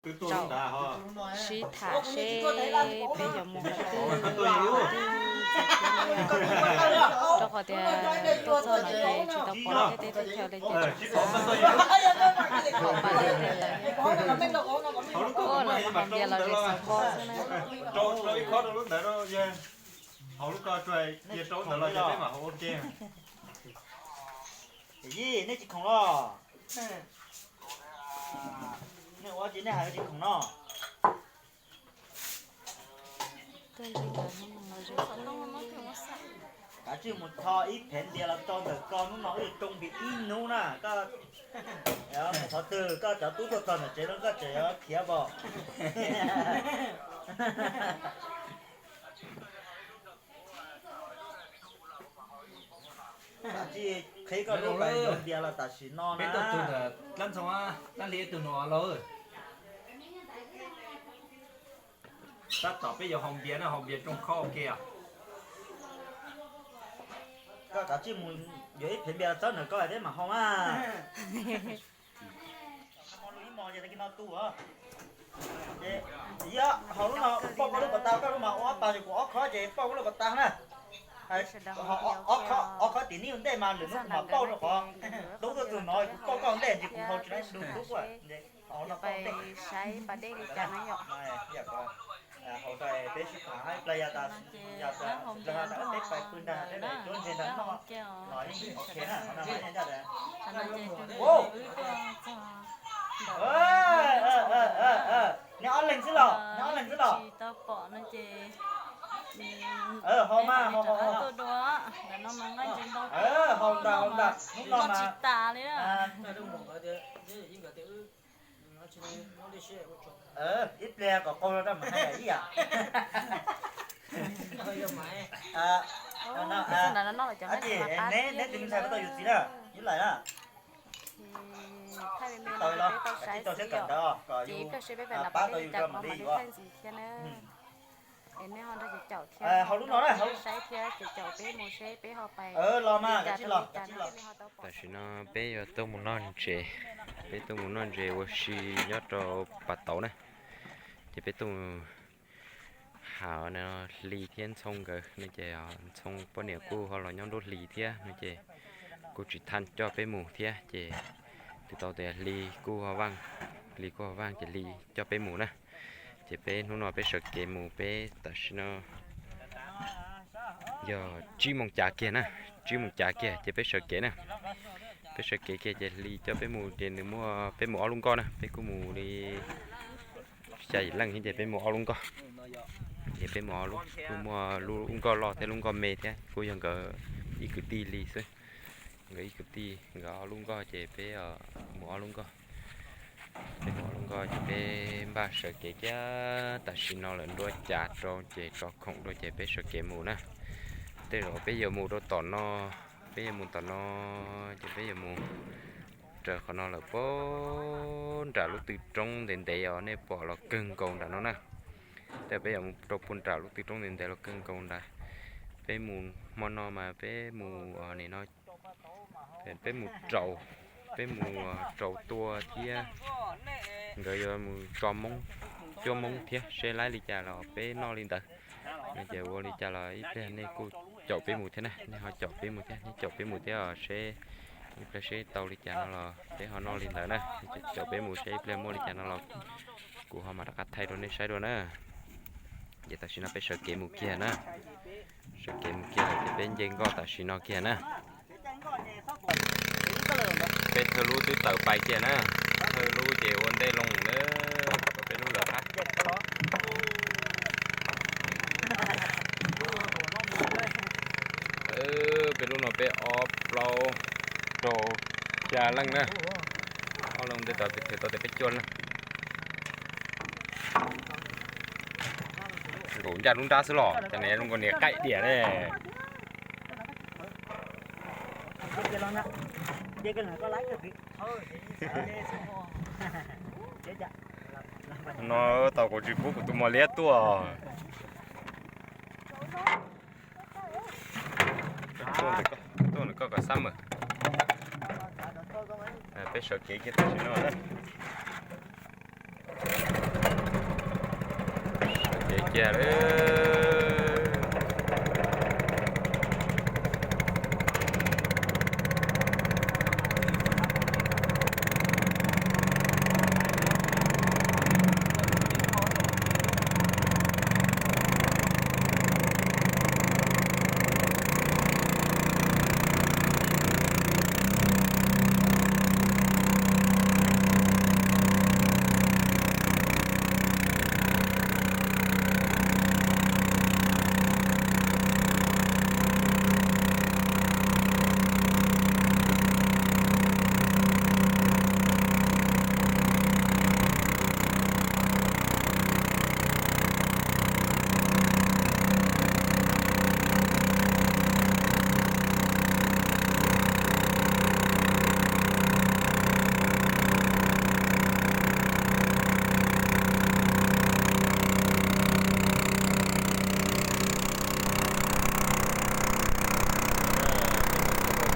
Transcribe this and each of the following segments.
Zaum sib tham seb peb yuav mus qhov twg, rau qhov tias tuaj txog no ces tsis tau pom tej teb tej chaw li ces tsis xav pom pas dej tej ntawd. Ua los haus npias los zem xauv npo xwb na. Hauv lub ko tsuas cia rau ntawd los ces peb mam hauv ua ke. Yij, nej tsis khoom los? Nej ua tsis, nej hais tsis khoom no? Kav tsij mus tho ib phev npias los rau ntawm ko, hnub no wb yuav tsoo npias ib hnub na. Koj mus qhov twg, koj cov tub tuaj txog ntawm tsev no koj tseem yuav khiav npaum. Kav tsij qhib koj lub pais npias los tam sim no na. Peb tuaj txog ntawm dab ntxoo dab hli ib tug no lauj. Tab tom peb yuav haus npias na, haus npias tsoo khob ua ke. Koj kav tsij mus yuav ib phev npias los txawb ntawm koj thiab mam haus mas. Ib hmo ces tag kis no tu. Ces yog hauv lub no pauj koj lub pas tas, koj lub mas ua ob pas, ces kuv ob khob ces pauj koj lub pas tas na. Ob khob tim nib ua ntej mas lwm hnub kuv mam pauj rau qhov tub tuaj txog no kuv pauj koj ua ntej, ces kuv haus tsis tau du tub. Ces pais saib pas dej li cas na yom. Hauv tas peb sib tham hais play yog tas, yog tas peb pais pw ntag, peb pais cuab ntses ntag no, los yeej ok na, qhov no mas yeej ncaj tas. Neb ob leeg xwb los, neb ob leeg xwb los. Haus mas, haus, haus, haus. Haus ntag, haus ntag, hnub no mas. Ib pliag kom qaug rau raj mas hais ib yam. Neb, neb tus me ntxhais puas tau yuav txiv na? Yuav laim na. Tsis tau los, tsis tau siab kawm ntawv kom yus pab tau yus rau mam li yuav. Hauv lub no na, los mas, kav tsij los, kav tsij los. Tam sim no peb yuav tuaj mus noj ntses, peb tuaj mus noj ntses ua si nyob rau pas tauv na. Ces peb tuaj mus hais Hli thiab Ntxhoo nkawd no ces Ntxhoo poj niam kuj ho los nyob nruab Hli thiab no ces kuj tsis thaj coj peb mus thiab ces twb tau tias Hli kuj ho vaaj, Hli kuj ho vaaj ces Hli coj peb mus na. Ces peb hnub no peb sawv kev mus peb tam sim no yog tsib moos cav kiag na, tsib moos cav kiag ces peb sawv kev na. Peb sawv kev kiag ces Hli coj peb mus ces nws muaj, peb mus ob lub nkoj na, peb kuj mus li xya yim leej thiab ces peb mus ob lub nkoj. Ces peb mus ob lub, kuj muaj lub nkoj loj thiab lub nkoj me thiab, kuj yog nkawd ib kwv tij li xwb. Nkawd ib kwv tij nkawd ob lub nkoj ces peb mus ob lub nkoj. Peb mus ob lub nkoj ces peb npaj sawv kev kiag, tam sim no lawm nruab cav rau ces tso khoom rau ces peb sawv kev mus na. Tej zaum peb yuav mus rau tom no, peb yuav mus tom no, ces peb yuav mus raws qhov no lawm puag nram lub tw roob ntev ntev os, nej pom los kawg nkaus nram no na. Tej zaum peb yuav mus rau puag nram lub tw roob ntev ntev los kawg nkaus nrad. Peb mus hmo no mas peb mus nim no, peb mus raus, peb mus raus tua thiab nkawd yuav mus tso Hmoob, cuab Hmoob thiab seb laib li cas los peb noj li ntawd. No ces ua li cas los ib pliag nej kuj caum peb mus thiab na, nej ho caum peb mus thiab, nej caum peb mus thiab seb ib pliag seb tau li cas no los peb ho noj li ntawd na. Caum peb mus seb ib pliag muaj li cas no los kuv ho mam rov qab thaij rau nej saib dua na. Ces tam sim no peb sawv kev mus kiag na. Sawv kev mus kiag lawm ces peb nce nkoj tam sim no kiag na. Peb thawj lub twb tawm pais kiag na. Thawj lub ces ua ntej loo na. Peb lub lawv qab. Peb lub no peb ob plaub rau xya leej na. Ob leeg ntej tau, tau tias peb cuaj leej. Nkaum ncaj lub nrab xwb los cas nws zoo nkaus niag qaij diam ne. No tau kuv tsis pub kuv tus mos liab tuaj. Tuaj ntawm koj kom xab mas. Peb sawv kev kiag tam sim no na. Sawv cev kiag lawm.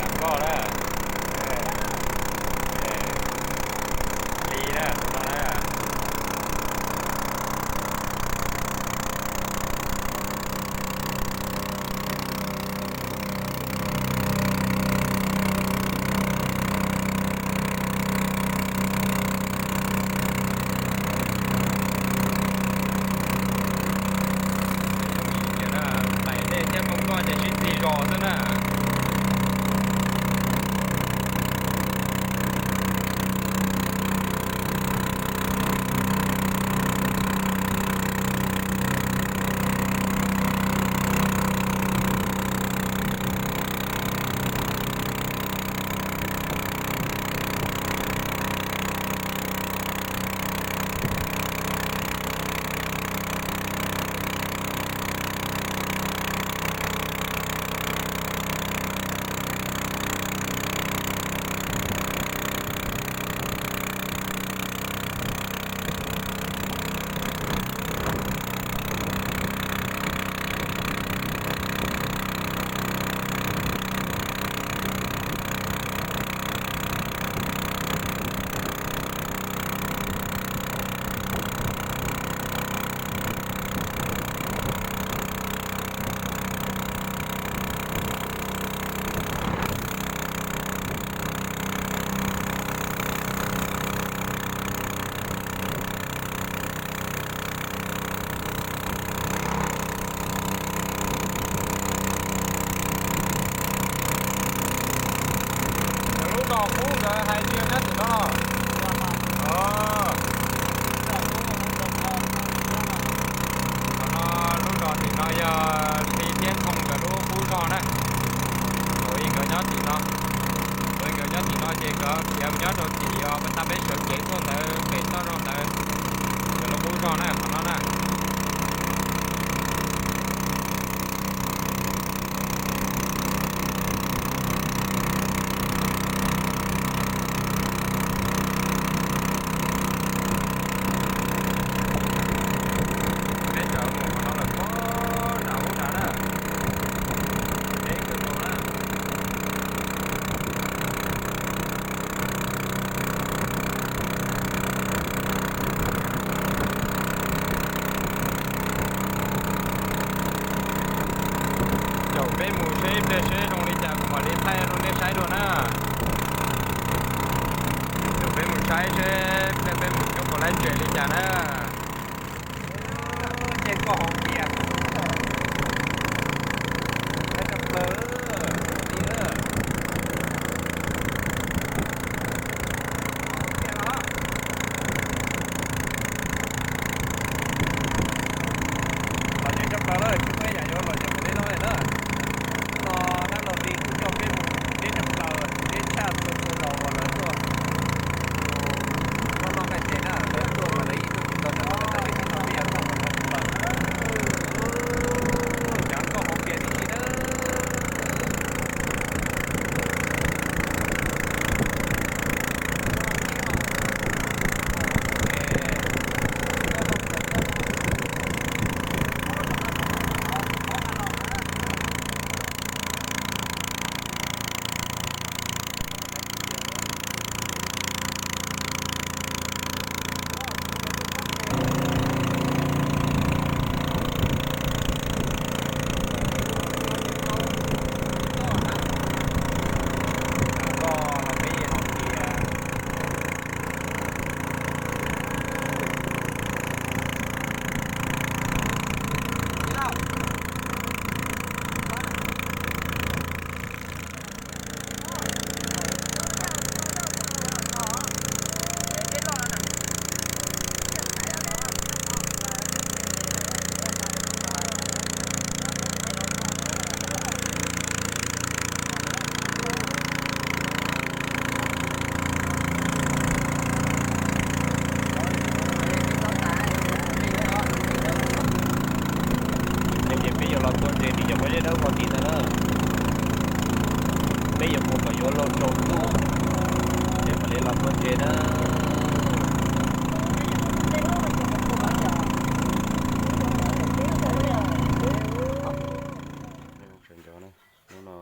Cov koj na, li na, tus no na. Tais dej thiab poj koj ces sib txig zos xwb na. Lub no qub nkawd hais tias nyob tim no. Qhov no, lub zos tim no yog Hli thiab Thoo nkawd lub qub zos na. Thaum ub nkawd nyob tim no, thaum ub nkawd nyob tim no ces nkawd khiav mus nyob rau tim uas pas tag peb sawv cev tuaj ntawd pem toj roob ntawd, nkawd lub qub zos na qhov no na. Peb sawv mus qhov no lawm pob nram ub nrad na, deb kawg nkaus na. Caum peb mus seb ib pliag seb zoo li cas kuv mam li thaij rau nej saib dua na. Caum peb mus saib seb ib pliag peb mus cuab kaus laib tsem li cas na. Nce koj hauv tiag. Laib tshaj plaws li na. Los ntseg tshaj plaws lawm, tsis muaj ib yam yuav los ntseg npaum li no li na. Hnub no dab laug Hli kuj coj peb mus deb tshaj plaws, deb tshaj txhua txhua zaus uas lawv tuaj mus noj noj nqaij tes na, lawv tuaj mas lawv yeej tuaj tiv tau dawb huv tim ntawd na. Peb yuav mus kom yuav luag tsaus ntuj, peb mam li los muab ntses na. Sawv ntxov na, hnub no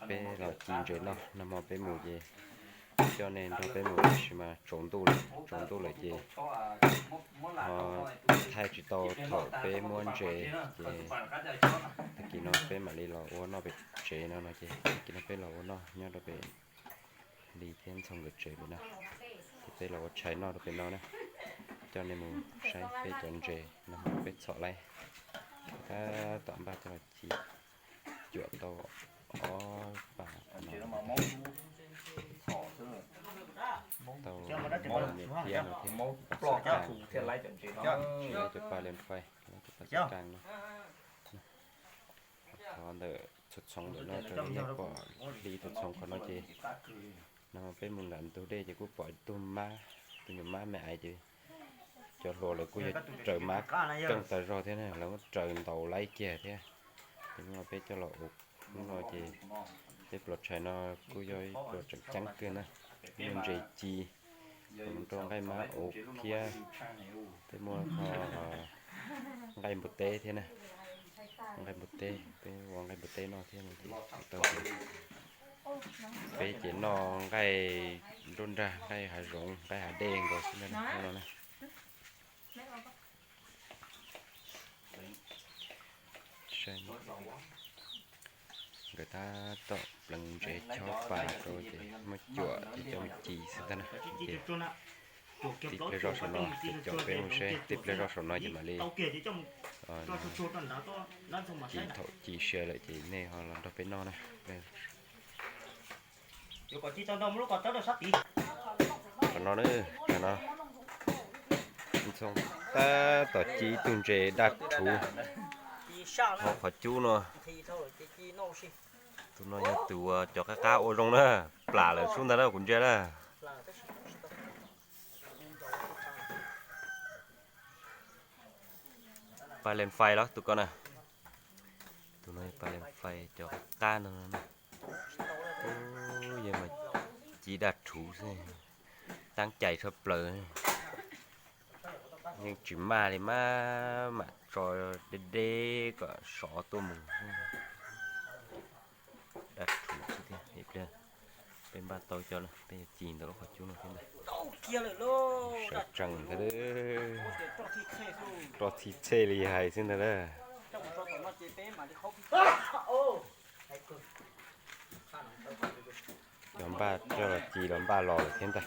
peb los ci ntses noj, nag hmo peb mus ces coj nej nrog peb mus tab sis mas tsaus ntuj lawm, tsaus ntuj lawm ces ho thaij tsis tau thaum peb muab ntses ces tag kis no peb mam li los ua noj pem tsev no no ces tag kis no peb los ua noj nyob rau pem Li thiab Ntxhoo nkawd tsev pem no. Ces peb los ua tshais noj rau pem no na, coj nej mus saib peb cov ntses no peb txhom laib. Tab tom npaj coj los ci, cuam tau ob pas no, tau niam thiab no thiab, cov pa leej fais, cov pa xab kas no. Qhov ntawm txhua txhoov ntawm no rau nej pom li txhua txhoov qhov no ces no peb mus nram ntug dej ces kuj pom tus mab, tus nyuam mab me ais ces cov hluas lawv kuj yog raws mab keej tas zog thiab na, lawv muab raws ntaus laib kiag thiab. Ces hnub no peb coj los ua, hnub no ces tej pluas tshais no kuj yog ib pluas tseem ceeb kawg na, muaj ntses ci, rau nqaij mab ua thiab, peb muaj nqaij npua teb thiab na. Nqaij npua teb, peb ua nqaij npua teb noj thiab no ces tau. Peb ces noj nqaij nruab nrag, nqaij hav zoov, nqaij hav dej nkaus xwb ntag no na. Nkawd tab tom pleev ntsev chob pas rau ces muab cuam ces coj mus ci xwb ntag na. Ces tib pliag zoj saum no, ces caum peb mus seb tib pliag zoj saum no ces mam li ci, thaum ci sia lawm ces nej ho los nrog peb noj na. Qhov no na, qhov no Ntxhoo tab tom ci ib tug ntses daj rhuv hauv qhov cub no. Tus no yog tus uas cov qab qab ua zoo na, plam lawm sub ntag na kuv ntsia na. Pa lees fais los tus ko na. Tus no pa lees fais cov qab qab no. Ub, yog mas ci daj rhuv xwb, taab cais tshaj plaws. Yeej tsis maj li, maj mam tso deb deb kom sov tuaj mus. Daj rhuv xwb tiag, ib pliag peb npaj tau coj na, peb yuav ci ntawm lub qhov cub no thiab ntag. Sawv tsees ntag, roj txhij txhej li hais xwb ntag na. Cov npaj coj los ci los npaj los lawm thiab ntag.